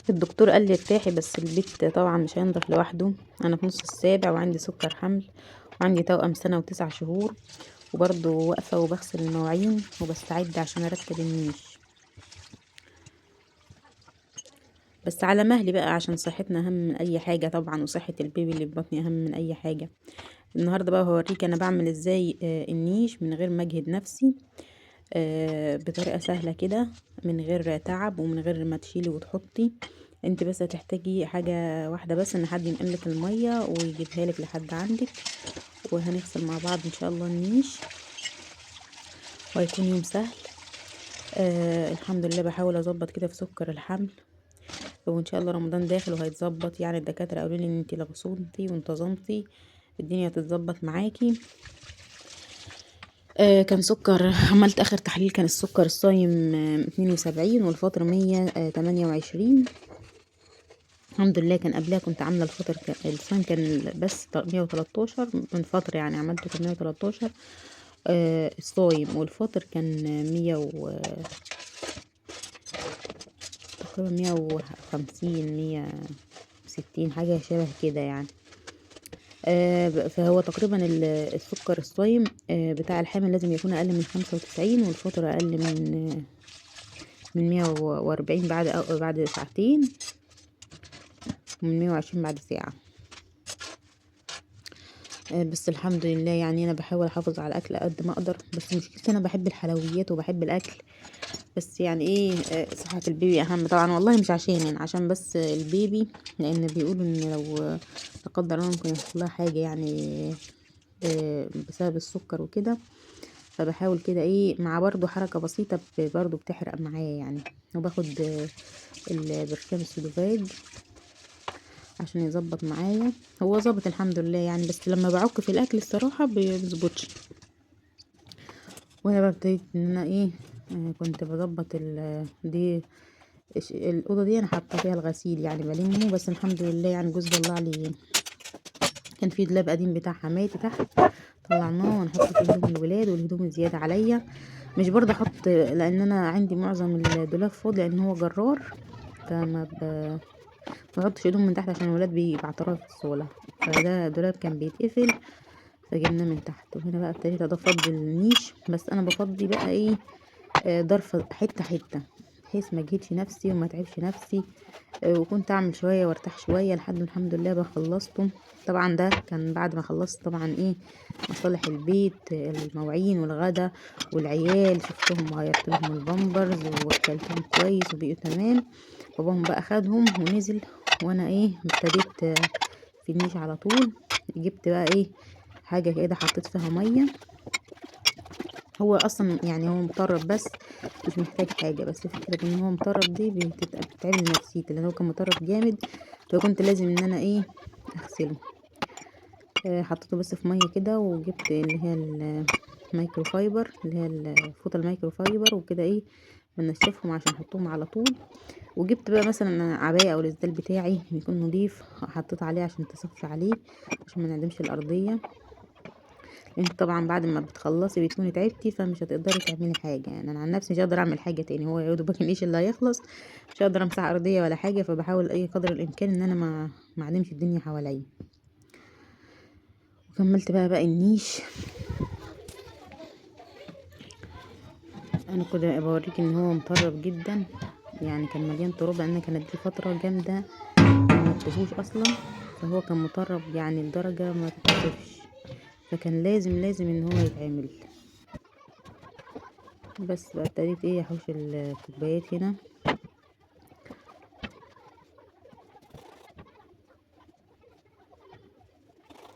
الدكتور قال لي ارتاحي، بس البيت طبعا مش هينضف لوحده. انا في نص السابع وعندي سكر حمل وعندي توأم سنة و9 شهور، وبرضه واقفة وبغسل المواعين وبستعد عشان ارتب النيش، بس على مهلي بقى عشان صحتنا اهم من اي حاجة طبعا، وصحة ال baby اللي في بطني اهم من اي حاجة. النهاردة بقى هوريك انا بعمل ازاي النيش من غير ما اجهد نفسي، بطريقة سهلة كده، من غير تعب ومن غير ما تشيلي وتحطي. انت بس هتحتاجي حاجة واحدة بس، ان حد ينقلك المية ويجيبها لك لحد عندك، وهنغسل مع بعض ان شاء الله النيش، وهيكون يوم سهل. الحمد لله بحاول اظبط كده في سكر الحمل، وان شاء الله رمضان داخل وهيتظبط. الدكاترة قالوا لي ان انت لو صمتي وانتظمتي الدنيا هتتظبط معاكي. كان سكر، عملت اخر تحليل كان السكر الصايم، 72 والفطر 128. الحمد لله. كان قبلها كنت عامله الفطر الصايم كان بس 113 من فتره، عملته كان 113، الصايم، والفطر كان مية و تقريبا 150، 160، حاجه شبه كده يعني. فهو تقريبا السكر الصايم، بتاع الحامل لازم يكون اقل من 95، والفطر اقل من 140 بعد ساعتين، ومن 120 بعد ساعة. بس الحمد لله انا بحاول احافظ على الاكل قد ما اقدر، بس مشكلتي انا بحب الحلويات وبحب الاكل، بس صحة البيبي اهم طبعا. والله مش عشان عشان بس البيبي، لان بيقولوا ان لو لا قدر الله ممكن يحصل لها حاجة بسبب السكر وكده، فبحاول كده مع برضو حركة بسيطة برضو بتحرق معايا. وباخد البرشام السودوفاج عشان يظبط معايا، هو ظابط الحمد لله بس لما بعك في الاكل الصراحة بيظبطش. وانا بقى ابتديت ان انا كنت بظبط دي الاوضه دي انا حاطه فيها الغسيل بلمه، بس الحمد لله جوزي طلع لي، كان في دولاب قديم بتاع حماتي تحت طلعناه ونحط فيه هدوم الولاد والهدوم الزياده عليا، مش برضه احط لان انا عندي معظم الدولاب فاضي لان هو جرار، فما بحطش هدوم من تحت عشان الولاد بيبعتروها في الصاله، فده دولاب كان بيتقفل فجبناه من تحت. وهنا بقى ابتديت افضي النيش، بس انا بفضي بقى ضرفه حته حته بحيث ما اجهدش نفسي وما اتعبش نفسي، وكنت اعمل شويه وارتاح شويه لحد الحمد لله بقى خلصته. طبعا ده كان بعد ما خلصت طبعا مصالح البيت، المواعين والغدا والعيال، شفتهم وغيرت لهم البامبرز ووكلتهم كويس وبقوا تمام. باباهم بقى خدهم ونزل، وانا ابتديت في النيش على طول. جبت بقى حاجه كده حطيت فيها ميه، هو اصلا هو مطرب بس مش محتاج حاجه، بس فكره ان هو مطرب دي بتتعب نفسيتي لان هو كان مطرب جامد، فكنت لازم ان انا اغسله. حطيته بس في ميه كده، وجبت اللي هي المايكرو فايبر اللي هي الفوطه المايكرو فايبر وكده بنشفهم عشان احطهم على طول. وجبت بقى مثلا عبايه او الاسدال بتاعي بيكون نظيف، حطيت عليه عشان تصفي عليه عشان ما نعدمش الارضيه، انت طبعا بعد ما بتخلصي بتكوني تعبتي فمش هتقدري تعملي حاجه. انا عن نفسي مش هقدر اعمل حاجه تاني، هو يا دوبك النيش اللي هيخلص مش هقدر امسح ارضيه ولا حاجه، فبحاول اي قدر الامكان ان انا ما اعدمش الدنيا حواليا. وكملت بقى باقي النيش. انا كنت بوريك ان هو مطرب جدا، كان مليان تراب لان كانت دي فتره جامده ما نضفوش اصلا، فهو كان مطرب لدرجه ما تتوصفش، فكان لازم ان هو يتعمل. بس بقى ابتديت احوش الكوبايات هنا.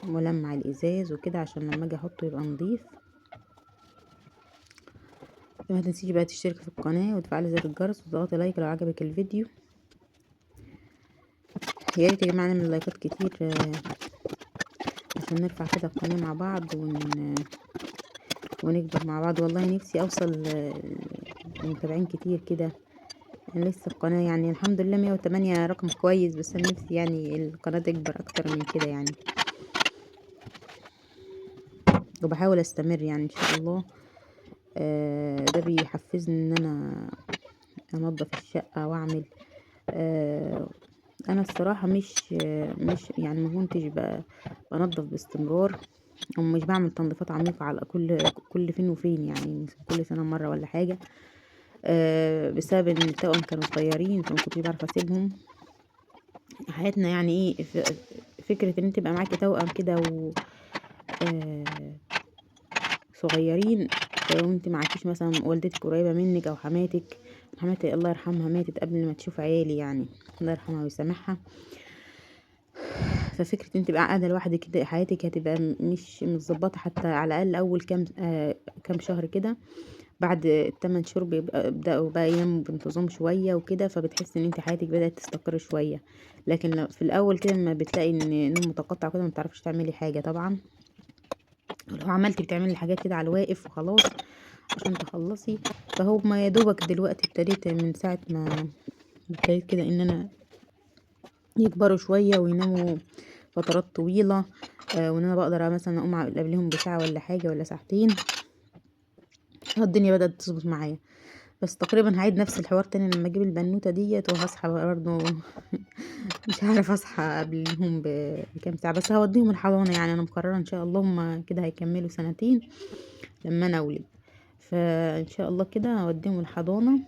ولمع الازاز وكده عشان لما اجي احطه يبقى نظيف. ما تنسيش بقى تشتركي في القناة وتفعلي زر الجرس وتضغطي لايك لو عجبك الفيديو. يا ريت يا جماعة نعمل لايكات كتير، عشان نرفع كده القناة مع بعض ونكبر مع بعض. والله نفسي اوصل، لمتابعين كتير كده. انا لسه القناة الحمد لله 108 رقم كويس، بس انا نفسي القناة تكبر اكتر من كده وبحاول استمر ان شاء الله. ده بيحفزني ان انا انظف الشقة واعمل، آه، انا الصراحة مش يعني ما كنتش بنضف باستمرار، ومش بعمل تنظيفات عميقة على كل فين وفين، يعني كل سنة مرة ولا حاجة، بسبب ان التوأم كانوا صغيرين فما كنتش بعرف اسيبهم. حياتنا يعني ايه، فكرة ان انت تبقى معاكي توأم كده و صغيرين، وانت معكيش مثلا والدتك قريبة منك او حماتك. حماتي الله يرحمها ماتت قبل ما تشوف عيالي يعني، الله يرحمها ويسامحها. ففكرة ان تبقى قاعدة لوحدك كده حياتك هتبقى مش متظبطة، حتى على الاقل اول كام شهر كده، بعد التمن شهور بيبدأوا بقى يناموا بانتظام شوية وكده، فبتحس ان انت حياتك بدأت تستقر شوية. لكن لو في الاول كده لما بتلاقي ان النوم متقطع كده ما بتعرفيش تعملي حاجة طبعا، ولو عملتي بتعملي حاجات كده على الواقف وخلاص عشان تخلصي. فهو ما يا دوبك دلوقتي ابتديت من ساعة ما ابتديت كده ان انا يكبروا شوية ويناموا فترات طويلة، وان انا بقدر مثلا اقوم قبلهم بساعة ولا حاجة ولا ساعتين، الدنيا بدأت تظبط معايا. بس تقريبا هعيد نفس الحوار تاني لما اجيب البنوتة ديت، وهصحى برضه مش عارفة اصحى قبلهم بكام ساعة، بس هوديهم الحضانة. يعني انا مقررة ان شاء الله هما كده هيكملوا سنتين لما انا اولد، فان شاء الله كده هوديهم الحضانة،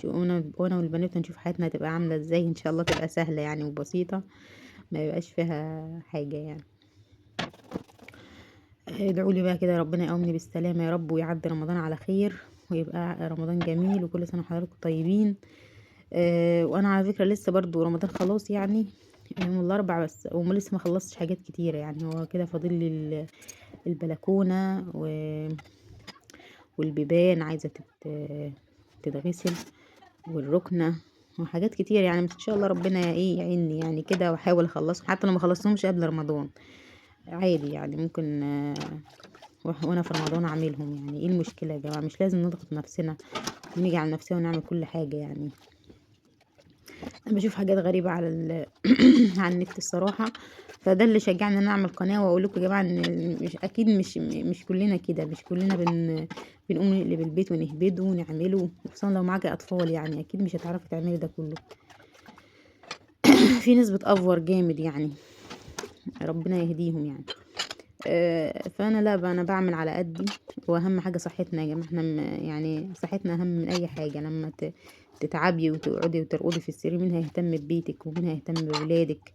وانا والبنوتة نشوف حياتنا هتبقى عاملة ازاي. ان شاء الله تبقى سهلة يعني وبسيطة، ما يبقاش فيها حاجة يعني. ادعوا لي بقى كده ربنا يقومني بالسلامة يا رب، ويعدي رمضان على خير، ويبقى رمضان جميل، وكل سنة وحضراتكم طيبين. وانا على فكرة لسه برضو رمضان خلاص يعني يوم الاربع بس، ولسه ما خلصتش حاجات كتيرة يعني. هو كده فاضل لي البلكونة والبيبان عايزة تتغسل، والركنة وحاجات كتير يعني. ان شاء الله ربنا يعيني يعني كده، واحاول اخلصهم حتى لو ما خلصتهمش قبل رمضان عادي يعني، ممكن وانا في رمضان اعملهم. يعني ايه المشكلة يا جماعة؟ مش لازم نضغط نفسنا ونيجي على نفسنا ونعمل كل حاجة يعني. انا بشوف حاجات غريبة على النت الصراحة، فده اللي شجعني ان انا اعمل قناة واقول لكم يا جماعة ان مش اكيد مش كلنا كده، مش كلنا بنقوم نقلب البيت ونهبده ونعمله، خصوصا لو معاكي اطفال يعني اكيد مش هتعرفي تعملي ده كله. في ناس بتأفور جامد يعني، ربنا يهديهم يعني. فانا لا، انا بعمل على قدي، واهم حاجة صحتنا يا جماعة. احنا يعني صحتنا اهم من اي حاجة. لما تتعبي وتقعدي وترقدي في السرير، مين هيهتم ببيتك ومين هيهتم بولادك؟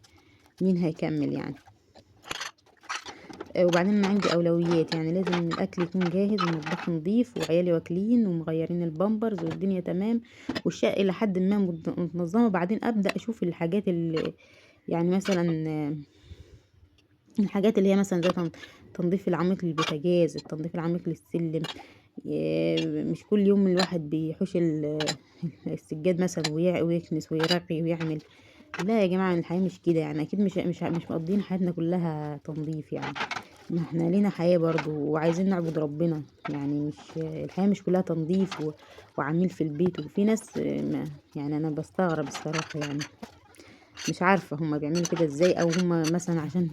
مين هيكمل يعني؟ وبعدين انا عندي اولويات يعني، لازم الاكل يكون جاهز والمطبخ نظيف وعيالي واكلين ومغيرين البامبرز والدنيا تمام، والشقه الى حد ما متنظمه. بعدين ابدا اشوف الحاجات اللي يعني مثلا، الحاجات اللي هي مثلا زي تنظيف العميق للبوتاجاز، التنظيف العميق للسلم. مش كل يوم الواحد بيحوش السجاد مثلا ويكنس ويرغي ويعمل. لا يا جماعة، الحياة مش كده يعني، أكيد مش مقضيين حياتنا كلها تنظيف يعني، ما احنا لينا حياة برضو وعايزين نعبد ربنا يعني. مش الحياة مش كلها تنظيف وعميل في البيت. وفي ناس ما يعني أنا بستغرب الصراحة يعني، مش عارفة هما بيعملوا كده ازاي، أو هما مثلا عشان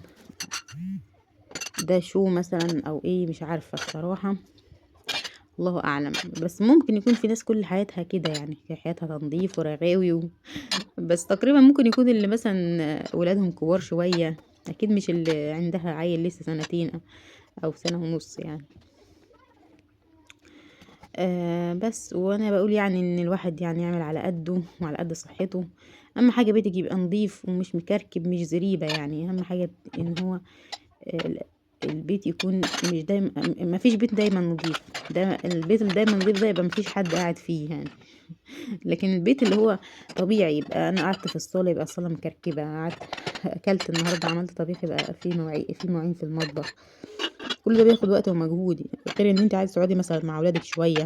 ده شو مثلا أو ايه، مش عارفة الصراحة، الله أعلم. بس ممكن يكون في ناس كل حياتها كده يعني، في حياتها تنظيف ورغاوي بس تقريبا ممكن يكون اللي مثلا ولادهم كبار شوية، أكيد مش اللي عندها عيل لسه سنتين أو سنة ونص يعني. بس وأنا بقول يعني إن الواحد يعمل على قده وعلى قد صحته. أهم حاجة بيتك يبقى نظيف ومش مكركب، مش زريبة يعني. أهم حاجة إن هو البيت يكون مش دايما، ما فيش بيت دايما نظيف، ده البيت اللي دايما نظيف ده يبقى ما فيش حد قاعد فيه يعني. لكن البيت اللي هو طبيعي، يبقى انا قعدت في الصاله يبقى الصاله مكركبه، قعدت اكلت النهارده عملت طبيخ يبقى في مواعين في المطبخ. كل ده بياخد وقت ومجهود، غير ان انت عايزه تقعدي مثلا مع اولادك شوية،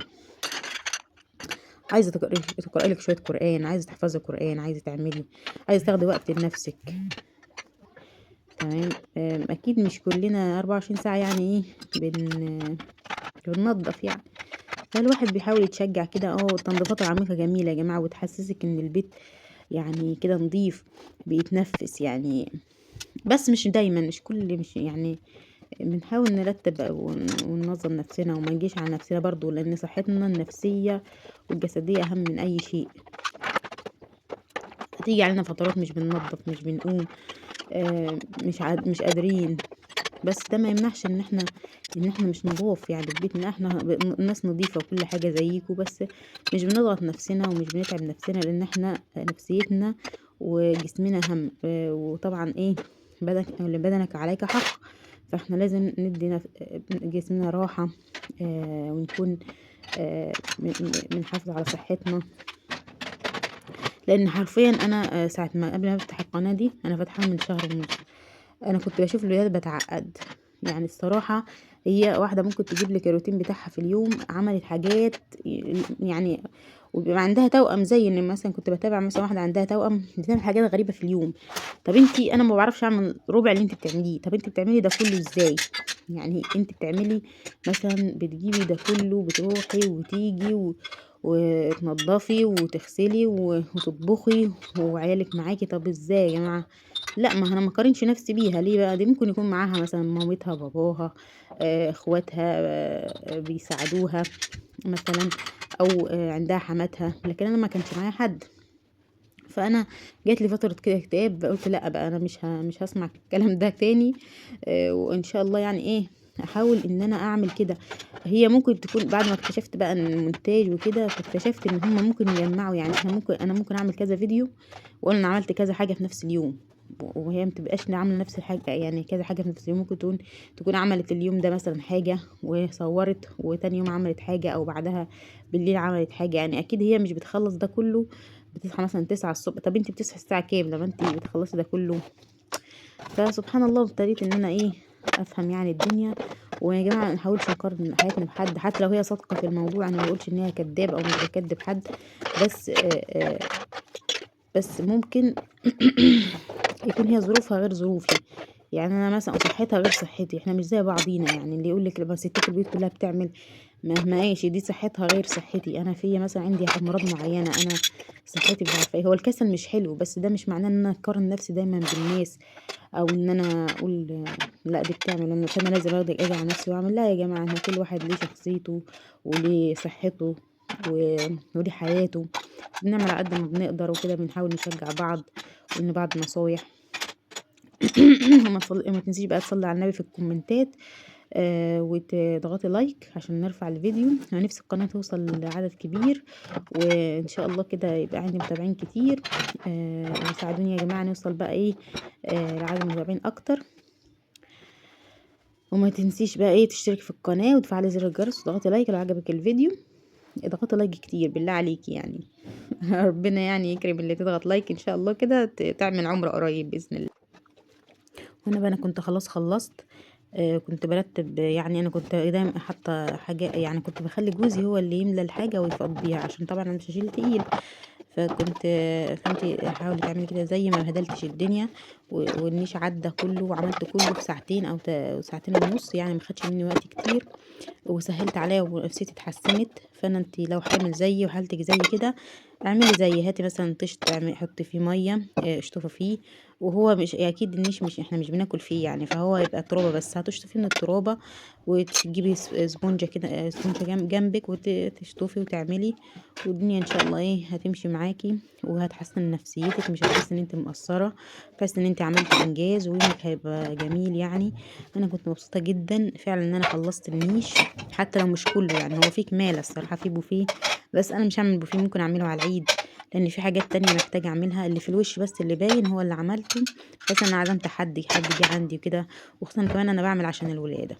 عايزه تقراي لك شوية قران، عايزه تحفظي قران، عايزه تعملي، عايزه تاخدي وقت لنفسك. تمام. اكيد مش كلنا 24 ساعة يعني ايه بننظف يعني. فالواحد بيحاول يتشجع كده. التنظيفات العميقة جميلة يا جماعة، وتحسسك ان البيت كده نظيف بيتنفس يعني. بس مش دايما، مش كل، مش يعني بنحاول نرتب وننظم نفسنا وما نجيش على نفسنا برضو، لان صحتنا النفسية والجسدية اهم من اي شيء. تيجي علينا فترات مش بننضف، مش بنقوم، مش قادرين، بس ده ما يمنعش إن إحنا مش نضاف يعني في بيتنا، إحنا ناس نضيفة وكل حاجة زيكم، بس مش بنضغط نفسنا ومش بنتعب نفسنا، لأن إحنا نفسيتنا وجسمنا أهم. وطبعًا إيه لبدنك عليك حق، فإحنا لازم ندي جسمنا راحة، ونكون بنحافظ على صحتنا. لأن حرفيًا أنا ساعة ما قبل ما أفتح القناة دي، أنا فاتحاها من شهر ونص، أنا كنت باشوف الفيديوهات باتعقد، يعني الصراحة هي واحدة ممكن تجيب لِك الروتين بتاعها في اليوم، عملت حاجات يعني وبيبقى عندها توأم، زي إن مثلًا كنت باتابع مثلًا واحدة عندها توأم بتعمل حاجات غريبة في اليوم، طب أنتِ أنا ما باعرفش أعمل ربع اللي أنتِ بتعمليه، طب أنتِ بتعملي ده كله إزاي؟ يعني أنتِ بتعملي مثلًا بتجيبي ده كله، بتروحي وتيجي وتنضفي وتغسلي وتطبخي وعيالِك معاكِ، طب إزاي يا جماعة؟ لأ، ما أنا ما اقارنش نفسي بيها، ليه بقى؟ دي ممكن يكون معاها مثلًا مامتها، باباها، إخواتها، بيساعدوها مثلًا، أو عندها حماتها، لكن أنا ما كانش معايا حد. فأنا جات لي فترة كده اكتئاب، قُلت لأ بقى أنا مش هاسمع الكلام ده تاني، وإن شاء الله يعني إيه، هاحاول إن أنا أعمل كده. هي ممكن تكون بعد ما اكتشفت بقى إن المونتاج وكده، فاكتشفت إن هُم ممكن يجمّعوا، يعني إحنا ممكن أنا ممكن أعمل كذا فيديو وأقول أنا عملت كذا حاجة في نفس اليوم، وهي ما تبقاش عاملة نفس الحاجة، يعني كذا حاجة في نفس اليوم، ممكن تكون عملت اليوم ده مثلًا حاجة وصوّرت، وتاني يوم عملت حاجة، أو بعدها بالليل عملت حاجة، يعني أكيد هي مش بتخلّص ده كله، بتصحى مثلًا 9:00 الصبح، طب أنتِ بتصحي الساعة كام لما أنتِ بتخلّصي ده كله؟ فسبحان الله ابتديت إن أنا إيه، أفهم يعني الدنيا. ويا جماعة ما نحاولش نقارن حياتنا بحد، حتى لو هي صادقة في الموضوع، أنا ما باقولش إن هي كدابة أو مش باكدب حد، بس بس ممكن يكون هي ظروفها غير ظروفي، يعني أنا مثلًا صحتها غير صحتي، إحنا مش زي بعضينا، يعني اللي يقول لِك لما ستات البيوت كلها بتعمل ماشي، دي صحتها غير صحتي، أنا فيّا مثلًا عندي أمراض معينة، أنا صحتي مش عارفة إيه، هو الكسل مش حلو، بس ده مش معناه إن أنا أقارن نفسي دايمًا بالناس، أو إن أنا أقول لأ دي بتعمل أنا فأنا لازم آخد آجي على نفسي وأعمل، لا يا جماعة، إحنا كل واحد ليه شخصيته وليه صحته وليه حياته، بنعمل على قد ما بنقدر وكده، بنحاول نشجع بعض وندي بعض نصايح. وما تنسيش بقى تصلي على النبي في الكومنتات، وتضغطي like عشان نرفع الفيديو. انا نفسي القناة توصل لعدد كبير، وان شاء الله كده يبقى عندي متابعين كتير، وساعدوني يا جماعة نوصل بقى ايه، لعدد متابعين اكتر. وما تنسيش بقى ايه تشترك في القناة وتفعلي زر الجرس وتضغطي like لو عجبك الفيديو، اضغطي like كتير بالله عليكي يعني. ربنا يكرم اللي تضغط like ان شاء الله كده تعمل عمره قريب باذن الله. وانا بقى انا كنت خلاص خلصت، كنت برتب، يعني انا كنت دايما حاطه حاجه، يعني كنت بخلي جوزي هو اللي يملى الحاجه ويفضيها، عشان طبعا انا مش هشيل تقيل، فانتي حاولي تعملي كده زي ما بهدلتش الدنيا والنيش عدى كله، وعملت كله في ساعتين او ساعتين ونص، يعني ما خدش مني وقت كتير، وسهلت عليا ونفسيتي اتحسنت. فانا انتي لو حامل زيي وحالتك زي كده اعملي زيي، هاتي مثلا طشت حطي فيه ميه، اشطفي فيه، وهو مش اكيد النيش مش احنا مش بناكل فيه يعني، فهو يبقى ترابه بس، هتشطفيه من الترابه وتجيبي سبونجه كده، سبونجه جنبك وتشطفي وتعملي، والدنيا ان شاء الله ايه هتمشي معاكي، وهتحسن نفسيتك، مش هتحسي ان انت مقصره، هتحسي ان انت عملتي انجاز ويومك هيبقى جميل. انا كنت مبسوطه جدا فعلا ان انا خلصت النيش، حتى لو مش كله، يعني هو في كماله الصراحه، في بوفيه، بس انا مش هعمل بوفيه، ممكن اعمله على العيد، لان في حاجات تانية محتاجه اعملها. اللي في الوش بس اللي باين هو اللي عملته، بس انا عزمت حد جه عندي وكده، وخصوصا كمان انا بعمل عشان الولاده.